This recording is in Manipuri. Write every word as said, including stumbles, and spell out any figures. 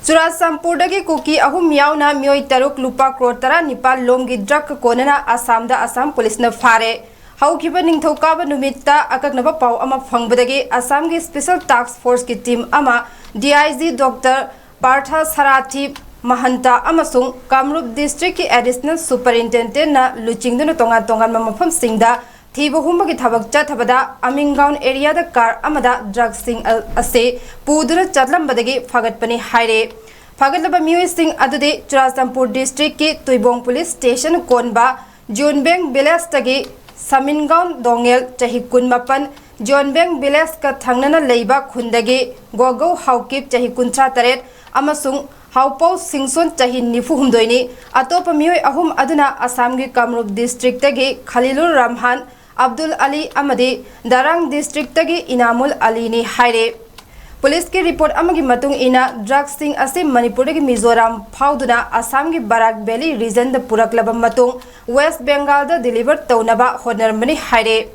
ꯆꯨꯔꯥꯆꯥꯟꯄꯨꯔꯗꯒꯤ ꯀꯨꯀꯤ ꯑꯍꯨꯝ ꯌꯥꯎꯅ ꯃꯤꯑꯣꯏ ꯇꯔꯨꯛ ꯂꯨꯄꯥ ꯀ꯭ꯔꯣꯔ ꯇꯔꯥ ꯅꯤꯄꯥꯜ ꯂꯣꯝꯒꯤ ꯗ꯭ꯔꯒꯀ ꯀꯣꯟꯅꯅ ꯑꯁꯥꯝꯗ ꯑꯁꯥꯝ ꯄꯨꯂꯤꯁꯅ ꯐꯥꯔꯦ꯫ ꯍꯧꯈꯤꯕ ꯅꯤꯡꯊꯧꯀꯥꯕ ꯅꯨꯃꯤꯠꯇ ꯑꯀꯛꯅꯕ ꯄꯥꯎ ꯑꯃ ꯐꯪꯕꯗꯒꯤ ꯑꯁꯥꯝꯒꯤ ꯁ꯭ꯄꯦꯁꯦꯜ ꯇꯥꯁꯛ ꯐꯣꯔꯁꯀꯤ ꯇꯤꯝ ꯑꯃ D I G doctor Partha ꯁꯥꯔꯥꯊꯤ ꯃꯍꯟꯇ ꯑꯃꯁꯨꯡ ꯀꯥꯃꯔꯨꯞ ꯗꯤꯁꯇ꯭ꯔꯤꯛꯀꯤ ꯑꯦꯗꯤꯁꯅꯦꯜ ꯁꯨꯄꯔꯏꯟꯇꯦꯟꯗꯦꯟꯠꯅ ꯂꯨꯆꯤꯡꯗꯨꯅ ꯇꯣꯉꯥꯟ ꯇꯣꯉꯥꯟꯕ ꯃꯐꯝꯁꯤꯡꯗ ꯊꯤꯕ ꯍꯨꯝꯕꯒꯤ ꯊꯕꯛ ꯆꯠꯊꯕꯗ ꯑꯃꯤꯡꯒꯥꯎꯟ ꯑꯦꯔꯤꯌꯥꯗ ꯀꯥꯔ ꯑꯃꯗ ꯗ꯭ꯔꯒꯁꯤꯡ ꯑ-, ꯑꯁꯤ ꯄꯨꯗꯨꯅ ꯆꯠꯂꯝꯕꯗꯒꯤ ꯐꯥꯒꯠꯄꯅꯤ ꯍꯥꯏꯔꯦ꯫ ꯐꯥꯒꯠꯂꯕ ꯃꯤꯑꯣꯏꯁꯤꯡ ꯑꯗꯨꯗꯤ ꯆꯨꯔꯥꯆꯥꯟꯄꯨꯔ ꯗꯤꯁꯇ꯭ꯔꯤꯛꯀꯤ ꯇꯨꯏꯕꯣꯡ ꯄꯨꯂꯤꯁ ꯁ꯭ꯇꯦꯁꯟ ꯀꯣꯟꯕ ꯖꯣꯟꯕꯦꯡ ꯚꯤꯂꯦꯖꯇꯒꯤ ꯁꯃꯤꯟꯒꯥꯎꯟ ꯗꯣꯉꯦꯜ, ꯆꯍꯤ ꯀꯨꯟꯃꯥꯄꯟ, ꯖꯣꯟꯕꯦꯡ ꯚꯤꯂꯦꯖꯀ ꯊꯪꯅꯅ ꯂꯩꯕ ꯈꯨꯟꯗꯒꯤ ꯒꯣꯒꯧ ꯍꯥꯎꯀꯤꯞ, ꯆꯍꯤ ꯀꯨꯟꯊ꯭ꯔꯥ ꯇꯔꯦꯠ, ꯑꯃꯁꯨꯡ ꯍꯥꯎꯄꯧ ꯁꯤꯡꯁꯣꯟ, ꯆꯍꯤ ꯅꯤꯐꯨ ꯍꯨꯝꯗꯣꯏꯅꯤ꯫ ꯑꯇꯣꯞꯄ ꯃꯤꯑꯣꯏ ꯑꯍꯨꯝ ꯑꯗꯨꯅ ꯑꯁꯥꯝꯒꯤ ꯀꯥꯃꯔꯨꯞ ꯗꯤꯁꯇ꯭ꯔꯤꯛꯇꯒꯤ ꯈꯂꯤꯂꯨꯔ ꯔꯍꯃꯥꯟ, ꯑꯕꯗꯨꯜ ꯑꯂꯤ ꯑꯃꯗꯤ ꯗꯥꯔꯥꯡ ꯗꯤꯁꯇ꯭ꯔꯤꯛꯇꯒꯤ ꯏꯅꯥꯃꯨꯜ ꯑꯂꯤꯅꯤ ꯍꯥꯏꯔꯦ꯫ ꯄꯨꯂꯤꯁꯀꯤ ꯔꯤꯄꯣꯔꯠ ꯑꯃꯒꯤ ꯃꯇꯨꯡ ꯏꯟꯅ, ꯗ꯭ꯔꯒꯁꯤꯡ ꯑꯁꯤ ꯃꯅꯤꯄꯨꯔꯗꯒꯤ ꯃꯤꯖꯣꯔꯥꯝ ꯐꯥꯎꯗꯨꯅ ꯑꯁꯥꯝꯒꯤ ꯕꯔꯥꯛ ꯚꯦꯂꯤ ꯔꯤꯖꯟꯗ ꯄꯨꯔꯛꯂꯕ ꯃꯇꯨꯡ, ꯋꯦꯁ ꯕꯦꯡꯒꯥꯜꯗ ꯗꯤꯂꯤꯚꯔ ꯇꯧꯅꯕ ꯍꯣꯠꯅꯔꯝꯕꯅꯤ ꯍꯥꯏꯔꯦ꯫